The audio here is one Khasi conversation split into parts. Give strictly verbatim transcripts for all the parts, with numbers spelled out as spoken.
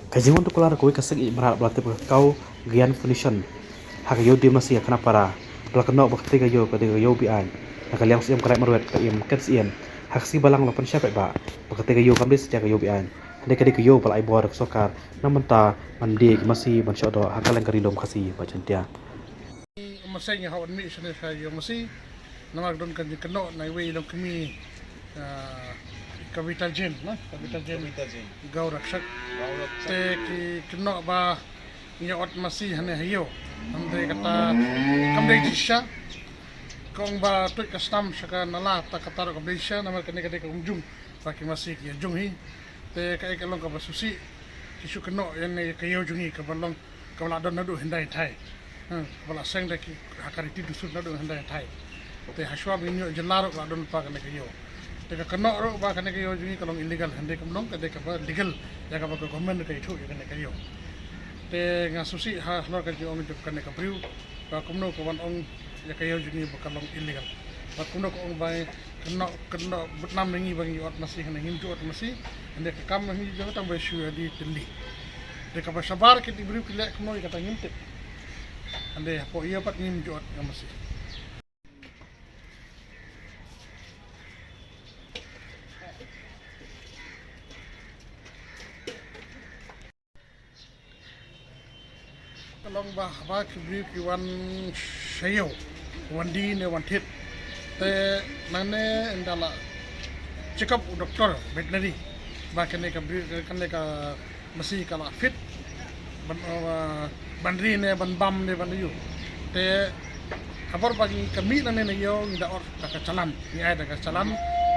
Ka jingwan tu kular kawei ka seng ïeit mrad ba la tip ka Kaw Gyan Foundation ha ka ïew Dieng Masi ha Khanapara, ba la kynnoh ba katei ka ïew ka dei ka ïew be-aiñ na ka liang Syiem ka Raid Marwet, ka Ïem Ken Syiem, ha ka sngi Balang la pynshai paidbah ba katei ka ïew kam dei shisha ka ïew be-aiñ, hynrei ka dei ka ïew ba la ai bor da ka sorkar na bynta ban die ki masi ban shoh doh ha kylleng ka Ri Lum Khasi bad Jaiñtia. Mynta nga hap ban mih shane sha ïew masi namar ka don ka jingkynnoh na iwei i longkmie, ah, Kavita Jain, na Kavita Jain, Kavita Jain. Gau Rakshak. Gau Rakshak. Te ki kynnoh ba ngi ïa ot masi hane ha ïew. Hynrei kata kam dei shisha. Ka ong ba tuid ka snam sha ka nala, ta kata ruh kam dei shisha namar kane ka dei ka kumjung ba ki masi ki ïa jung hi. Te kaei ka long kaba sngewsih, ki shu kynnoh ïa kane ka ïew jong ngi kaba long, kaba la don naduh hyndai thai. Hmm, kaba la seng da ki ha ka riti dustur naduh hyndai thai. Te hashwa ba ngin ïoh jylla ruh la don pat kane ka ïew. Te ka kynnoh ruh ba kane ka ïew jong ngi ka long illegal, hynrei kam long ka dei kaba legal ïa kaba ka government ka ïathuh ïa kane ka ïew. Te nga sngewsih halor ka jingong jong kane ka briew ba kumno ka wan ong ïa ka ïew jong ngi ba ka long illegal. Ba kumno ka ong ba kynnoh, kynnoh bad nam na ngi ba ngi ot masi, hynrei ngim ju ot masi. Hynrei ka kam ngi ju tang ba shu ïa die tylli. Te kaba shabar ki briew ki leh kumno ïa kata ngim tip. Hynrei hapoh ïew pat ngim ju ot ïa masi. Ka long ba haba ki briew ki wan sha ïew, wan die ne wan thied, te nangne ynda la check up u doktor veterinary ba kane ka briew, kane ka masi ka la fit ban, uh, ban ri ne ban bam ne ban ïew. Te ha por ba ngi ka mih nangne na ïew ngi da ot da ka challan, ngi ai da ka challan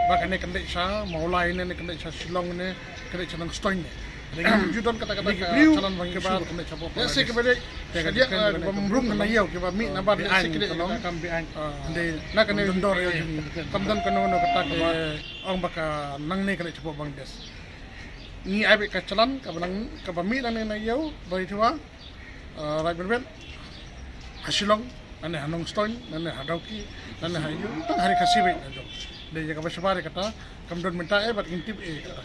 ba kane kan dei sha Mawlai ne, ne kan dei sha Shillong ne, kan dei sha Nongstoiñ ne. Te ngi ju don kata kata ka challan ba ngi issue, kan dei sha Bangladesh. Te ka dei ka bym rung na ïew kiba mih na bar, lehse ki dei ka long kam be-aiñ. Ah, na kane dor ïa jong ngi kam don kano kano kata kaba ong ba ka nangne kan dei sha Bangladesh. Ngi ai beit ka challan kaba nang, kaba mih nangne na ïew ba ri thiwa, ah, Raid Marwet, ha Shillong, nangne ha Nongstoiñ, nangne ha Dawki, nangne ha ïew tang ha Ri Khasi beit na jong. Dei ïa kaba shabar ïa kata kam don mynta eh bad ngim tip eh kata.